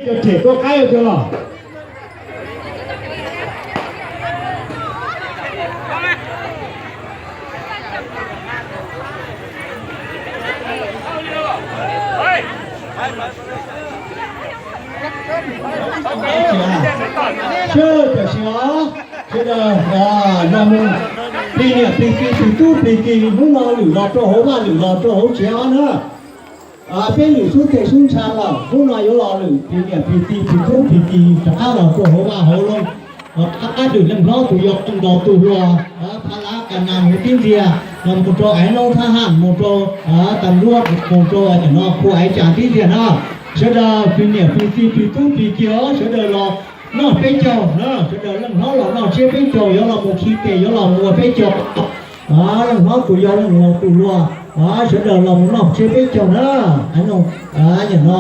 Cov rhem tuaj qaib ua tiag los. Sawv daws tam sim no, sawv daws los mus plig niam plig txiv plig tub plig ki, hnub no lwm los rau hauv vaj lwm los rau hauv tsev os na. Peb lwm xub teg xub ntsha lawm, hnub no yuav los lwm plig niam plig txiv plig tub plig ki rov qab los rau hauv vaj hauv loog. Qab qab lwm leej hlob tus yau leej nraug tus hluas, pha lab ka nas huv tib ntxiag, los mus rau aiv noob thab ham, mus rau tas nruab, mus rau cov no khu aiv cas tib ntxiag na. Sawv daws plig niam plig txiv plig tub plig ki os, sawv daws los noj peb caug na, sawv daws leej hlob los noj tsiab peb caug, yuav los mus khi tes yuav los mus ua peb caug. Leej hlob tus yau leej nraug tus hluas, sawv daws los mus noj tsiab peb caug na. Aiv no,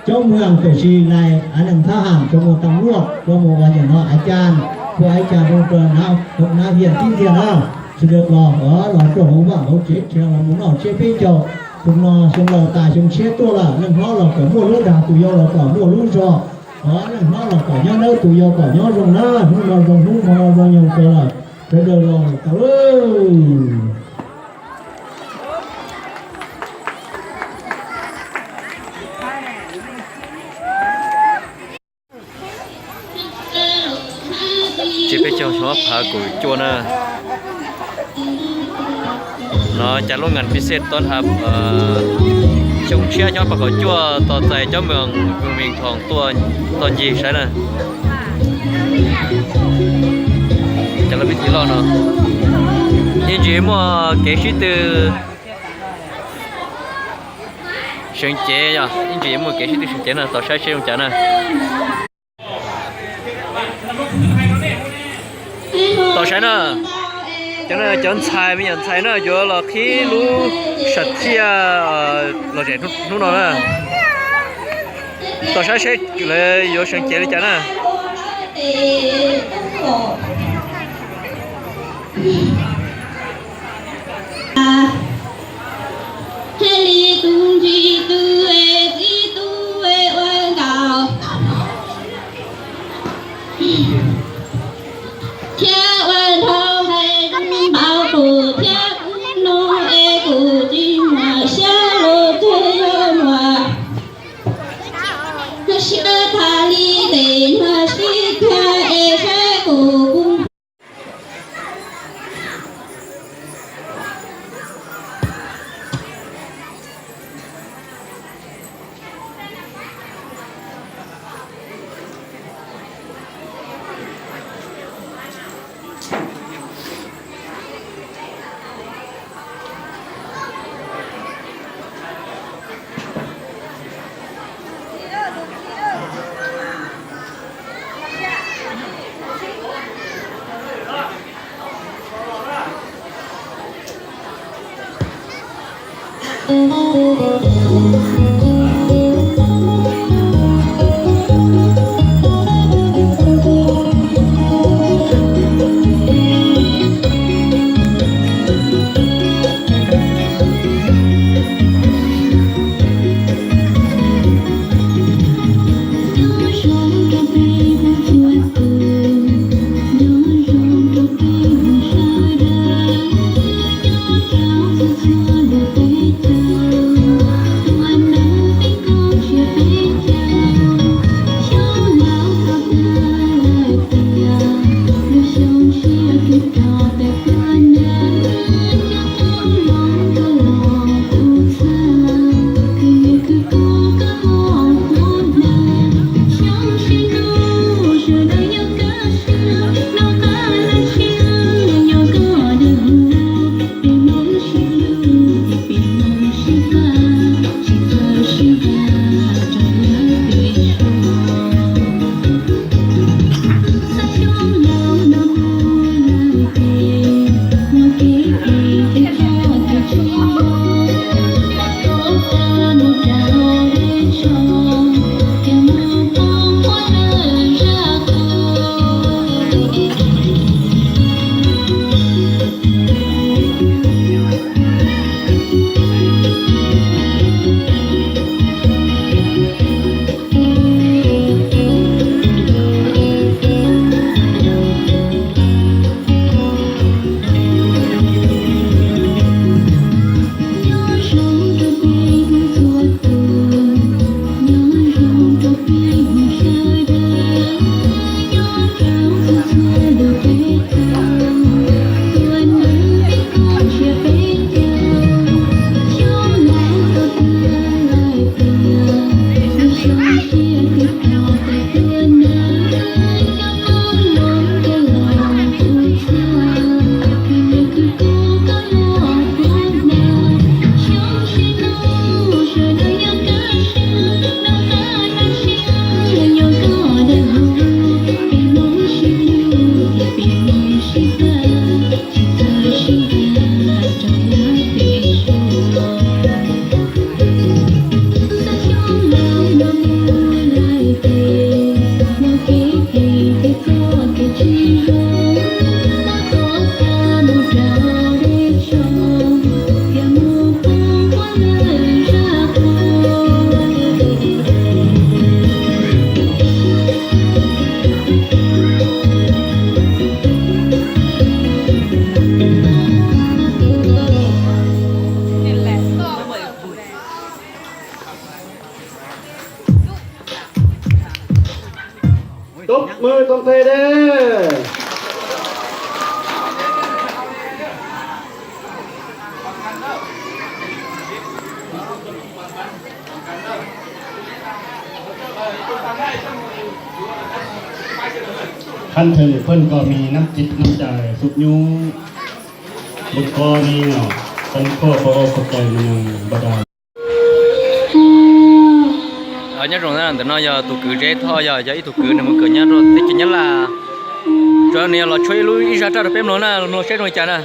cov muag tam sim lais, aiv neeg thab ham, cov muag tas nruab, cov muag ua nyuam no aiv cas, khu aiv cas rau rau nav vias tib ntxiag na. Sawv daws los, los rau hauv vaj hauv tsev, los mus noj tsiab peb caug. Xyoo no xyoo laus tas xyoo tshiab tuaj lawm, leej hlob los kom muaj lub dag, tus yau los kom muaj lub zog. Leej hlob los kom nyob dawb, tus yau kom nyob zoo na. Hnub no zoo hnub, hmo no zoo nyoog kawg lawm, sawv daws los tau lawm. Tsiab peb caug xyoo ob phav kaum cuaj na. No cas lub ngan pis xej tob hab xyoo tshiab xyoo ob phav kaum cuaj tos txais cov moos Vij Thoos tuaj ncig saib na. Cas lub pib thim loj no yeej tsis muaj kev sib tw seev cev, yog yeej tsis muaj kev sib tw seev cev no, tos saib seb zoo cas na. Tos saib na, cov no cov ntxhais, me nyuam ntxhais na yuav los qhib lub sam thiaj los zem hnub no na. Tos saib seb lawv yuav seev cev li cas na. Thiaj li tus ntsis tw es txiv tub es ua nkaus, thiab ua nrho hais zoo npaum kuv thiab kuv no es kuv tsis muaj siab los twb yuav muaj. Siab tas li tes nyuag sib thiab es saib kuv kuv. Tov mws txoos txhais dej. Khanh thời niên phân còn mi nắm chip nắm chài sụp nhú, một con mi ngọ, phân khua có ô có cài mi nòng bà đà. Nyob zoo, ntawm no yog tus kwv Zeb Thoj, yog yog ib tug kwv nws mus kawm nyob rau teb chaws Nyab Laj. Tsuas nws yog los tshuab ib lub ib zaj raj rau peb mloog na, mloog saib zoo li cas na.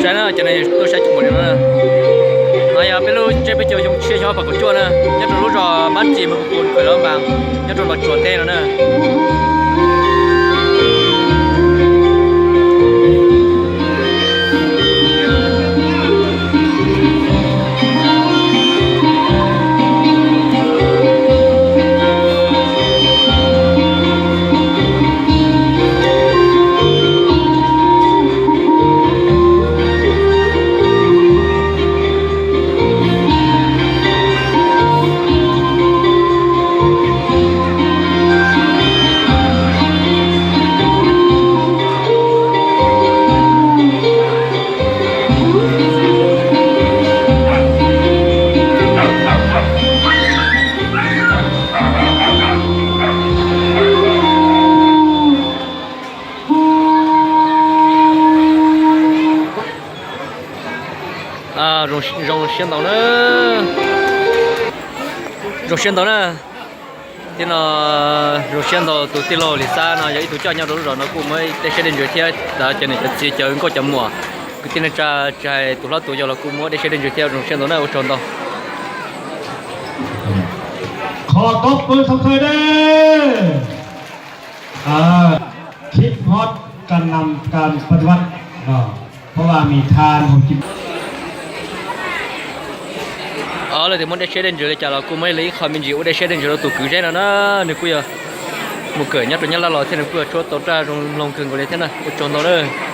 Saib na, cov no tuaj saib cov muam li no na. No yog peb lub tsiab peb caug xyoo tshiab xyoo ob phav kaum cuaj na, nyob rau lub zos Mab Ris, mus pus khaws lawv npas, nyob rau Los Tsuas teb no na. Zoo siab ntau na. Zoo siab ntau na. Thiab no zoo siab ntau, tus tij laug Lis Xab no yog ib tug coj nyob rau lub zos no kuj muab dej siab dej ntsws thiab, cov niam cov txiv cov nkauj cov muam kwv tij neej tsa tsis hais tus hlob tus yau los kuj muab dej siab dej ntsws thiab, zoo siab ntau na, ua tsaug ntau. Kho tau pw thov thawj dej. Khib hot. การนำการปฏิบัติ เพราะว่ามีทานผมกิน Lawv tias muab dej siab dej ntsws li cas los kuj muaj ib qho me ntsis ua dej siab dej ntsws rau tus kwv Zeb no na. Nws kuj yog mus kawm nyob rau Nyab Laj los thiab nws kuj yog tshuab tau raj zoo mloog kawg nkaus li thiab na. Ua tsaug ntau na.